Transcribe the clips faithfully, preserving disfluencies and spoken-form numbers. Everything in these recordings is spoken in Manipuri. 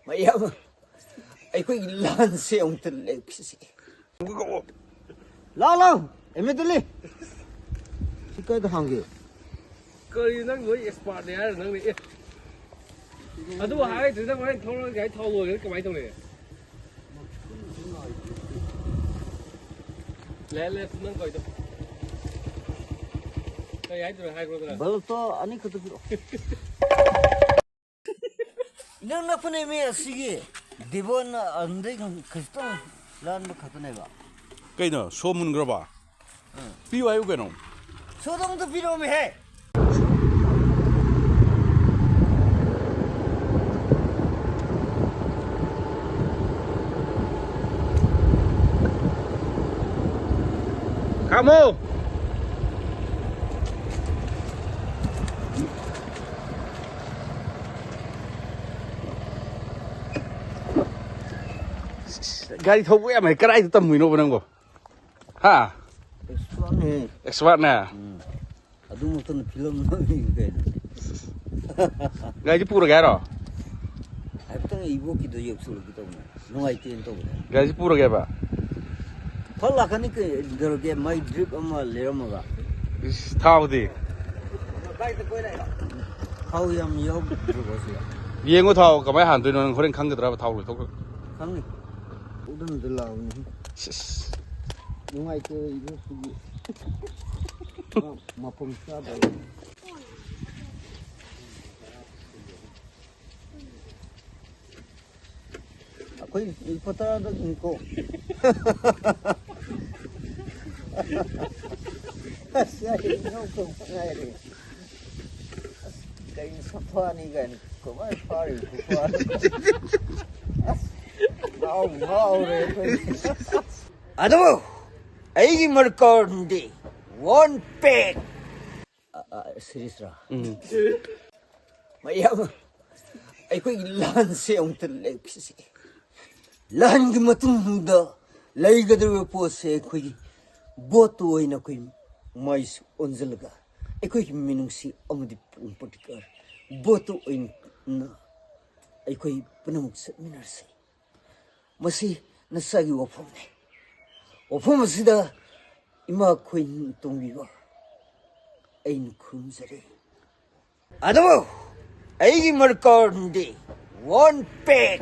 ꯃꯌꯥꯝ, ꯑꯩꯈꯣꯏꯒꯤ ꯂꯥꯟꯁꯦ ꯑꯃꯨꯛꯇ ꯂꯦꯞꯈꯤꯁꯤ꯫ ꯂꯥꯎ, ꯂꯥꯎ, immediately꯫ ꯁꯤ ꯀꯥꯏꯗ ꯍꯥꯡꯒꯦ? ꯀꯔꯤ, ꯅꯪ ꯂꯣꯏ expert ꯅꯦ ꯍꯥꯏꯔ ꯅꯪꯅ, ꯑꯦ꯫ ꯑꯗꯨ ꯍꯥꯏꯔꯗ꯭ꯔꯦ, ꯅꯪ ꯍꯣꯔꯦꯟ ꯊꯧꯔꯒ ꯒꯥꯔꯤ ꯊꯥꯎ ꯂꯣꯏꯈ꯭ꯔꯗꯤ ꯀꯃꯥꯏꯅ ꯇꯧꯅꯤ? ꯂꯦ, ꯂꯦ, ꯅꯪ ꯀꯧꯏꯗꯣ꯫ ꯀꯔꯤ ꯍꯥꯏꯗꯣꯏꯅꯣ ꯍꯥꯏꯈ꯭ꯔꯣꯗꯅ꯫ ꯕꯜꯕꯇꯣ ꯑꯅꯤ ꯈꯛꯇ ꯄꯤꯔꯛꯑꯣ꯫ ꯏꯅꯛ ꯅꯛꯄꯅꯦ ꯃꯤ ꯑꯁꯤꯒꯤ ꯗꯤꯕꯣꯟ ꯑꯗꯨꯗꯩ ꯈꯖꯤꯛꯇꯪ ꯂꯥꯟꯕ ꯈꯛꯇꯅꯦꯕ꯫ ꯀꯩꯅꯣ, ꯁꯣ ꯃꯨꯟꯈ꯭ꯔꯕ? ꯎꯝ꯫ ꯄꯤꯌꯨ ꯍꯥꯏꯌꯨ ꯀꯩꯅꯣ꯫ ꯁꯣꯗꯣ ꯑꯝꯇ ꯄꯤꯔꯛꯑꯣꯃꯤꯍꯦ꯫ ꯈꯥꯝꯃꯣ꯫ ꯒꯥꯔꯤ ꯊꯧꯕ ꯌꯥꯝ ꯍꯩ꯫ ꯀꯗꯥꯏꯗ ꯇꯝꯃꯨꯏꯅꯣꯕ ꯅꯪꯕꯣ? ꯍꯥ? Expert ꯅꯦ꯫ Expert ꯅꯦ? ꯎꯝ꯫ ꯑꯗꯨꯃꯛꯇꯅ ꯐꯤꯂꯝ ꯅꯝꯃꯤꯕ ꯀꯩꯅꯣ꯫ ꯒꯥꯔꯤꯁꯦ ꯄꯨꯔꯒꯦ ꯍꯥꯏꯔꯣ? ꯍꯥꯏꯐꯦꯠꯇꯪ ꯏꯕꯣꯛꯀꯤꯗꯣ ꯌꯧꯁꯜꯂꯨꯒꯦ ꯇꯧꯕꯅꯦ꯫ ꯅꯨꯡꯉꯥꯏꯇꯦꯅ ꯇꯧꯕꯅꯦ꯫ ꯒꯥꯔꯤꯁꯦ ꯄꯨꯔꯒꯦꯕ? ꯐꯠ ꯂꯥꯛꯀꯅꯤ ꯀꯩꯗꯧꯔꯒꯦ? ꯃꯥꯏ drip ꯑꯃ ꯂꯩꯔꯝꯃꯒ꯫ ꯏꯁ, ꯊꯥꯎꯗꯤ? ꯊꯥꯎ ꯌꯥꯝ ꯌꯥꯎꯗ꯭ꯔꯕꯣ ꯁꯤꯗ? ꯌꯦꯡꯉꯣ, ꯊꯥꯎ ꯀꯃꯥꯏꯅ ꯍꯥꯟꯗꯣꯏꯅꯣ? ꯅꯪ ꯍꯣꯔꯦꯟ ꯈꯪꯒꯗ꯭ꯔꯕ ꯊꯥꯎ ꯂꯣꯏꯊꯣꯛꯈ꯭ꯔꯒ? ꯈꯪꯅꯤ꯫ ꯎꯗꯝꯗ ꯂꯥꯎꯕꯅꯤ꯫ ꯁꯤꯁ꯫ ꯅꯨꯡꯉꯥꯏꯇꯦ ꯏꯕꯣꯛꯁꯤꯗꯤ꯫ ꯃ-, ꯃꯐꯝ ꯆꯥꯗꯕ꯫ ꯑꯩꯈꯣꯏ ꯂꯨꯄꯥ ꯇꯔꯥꯗꯪꯅꯤꯀꯣ꯫ ꯑꯁ, ꯑꯩ ꯅꯣꯛꯄ ꯉꯥꯏꯔꯦ꯫ ꯑꯁ, ꯀꯩ ꯁꯐꯥꯅꯤ ꯀꯥꯏꯅ ꯀꯃꯥꯏ ꯐꯥꯔꯤ ꯈꯨꯐꯥ? ꯑꯁ, ꯉꯥꯎ-, ꯉꯥꯎꯔꯦ ꯑꯩꯈꯣꯏ꯫ ꯑꯗꯣ ꯑꯩꯒꯤ ꯃꯔꯀꯣꯟꯗꯤ one pack꯫ ꯑ, ꯑ, serious ꯔꯣ? ꯎꯝ꯫ ꯃꯌꯥꯝ, ꯑꯩꯈꯣꯏꯒꯤ ꯂꯥꯟꯁꯦ ꯑꯃꯨꯛꯇ ꯂꯦꯞꯈꯤꯁꯤ꯫ ꯂꯥꯟꯒꯤ ꯃꯇꯨꯡꯗ ꯂꯩꯒꯗꯧꯔꯤꯕ ꯄꯣꯠꯁꯦ ꯑꯩꯈꯣꯏꯒꯤ ꯚꯣꯠꯇ ꯑꯣꯏꯅ ꯑꯩꯈꯣꯏ ꯃꯥꯏꯁꯨ ꯑꯣꯟꯁꯤꯜꯂꯒ ꯑꯩꯈꯣꯏꯒꯤ ꯃꯤꯅꯨꯡꯁꯤ ꯑꯃꯗꯤ ꯄꯨꯛꯅꯤꯡ ꯄꯣꯛꯅꯤꯡ ꯚꯣꯠꯇ ꯑꯣꯏꯅ ꯑꯩꯈꯣꯏ ꯄꯨꯝꯅꯃꯛ ꯆꯠꯃꯤꯟꯅꯔꯁꯤ꯫ ꯃꯁꯤ ꯅꯁꯥꯒꯤ ꯋꯥꯐꯝꯅꯤ꯫ ꯋꯥꯐꯝ ꯑꯁꯤꯗ ꯏꯃꯥ ꯈꯣꯏꯅ ꯇꯣꯡꯕꯤꯕ ꯑꯩꯅ ꯈꯨꯔꯨꯝꯖꯔꯤ꯫ ꯑꯗꯨꯕꯨ ꯑꯩꯒꯤ ꯃꯔꯀꯥꯔꯗꯤ ꯋꯥꯟ ꯄꯦꯛ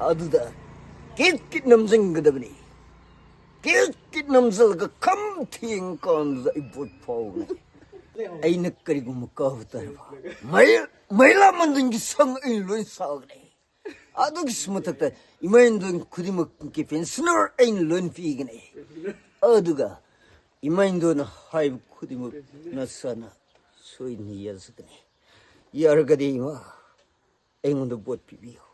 ꯑꯗꯨꯗ ꯀꯤꯠ ꯀꯤꯠ ꯅꯝꯁꯤꯟꯒꯗꯕꯅꯤ꯫ ꯀꯤꯠ ꯀꯤꯠ ꯅꯝꯁꯤꯜꯂꯒ ꯈꯝ ꯊꯦꯡ ꯀꯥꯟꯗꯨꯗ ꯑꯩ ꯚꯣꯠ ꯐꯥꯎꯒꯅꯤ꯫ ꯑꯩꯅ ꯀꯔꯤꯒꯨꯝꯕ ꯀꯥꯕ ꯇꯥꯔꯕ ꯃꯍꯤ-, ꯃꯍꯤꯂꯥ ꯃꯟꯗꯜꯒꯤ ꯁꯪ ꯑꯩꯅ ꯂꯣꯏ ꯁꯥꯒꯅꯤ꯫ ꯑꯗꯨꯒꯤꯁꯨ ꯃꯊꯛꯇ ꯏꯃꯥ ꯏꯟꯗꯣꯟ ꯈꯨꯗꯤꯡꯃꯛꯀꯤ ꯄꯦꯟꯁꯅꯔ ꯑꯩꯅ ꯂꯣꯏ ꯄꯤꯒꯅꯤ꯫ ꯑꯗꯨꯒ ꯏꯃꯥ ꯏꯟꯗꯣꯟꯅ ꯍꯥꯏꯕ ꯈꯨꯗꯤꯡꯃꯛ ꯅꯁꯥꯅ ꯁꯣꯏꯗꯅ ꯌꯥꯖꯒꯅꯤ꯫ ꯌꯥꯔꯒꯗꯤ ꯏꯃꯥ, ꯑꯩꯉꯣꯟꯗ ꯚꯣꯠ ꯄꯤꯕꯤꯌꯨ꯫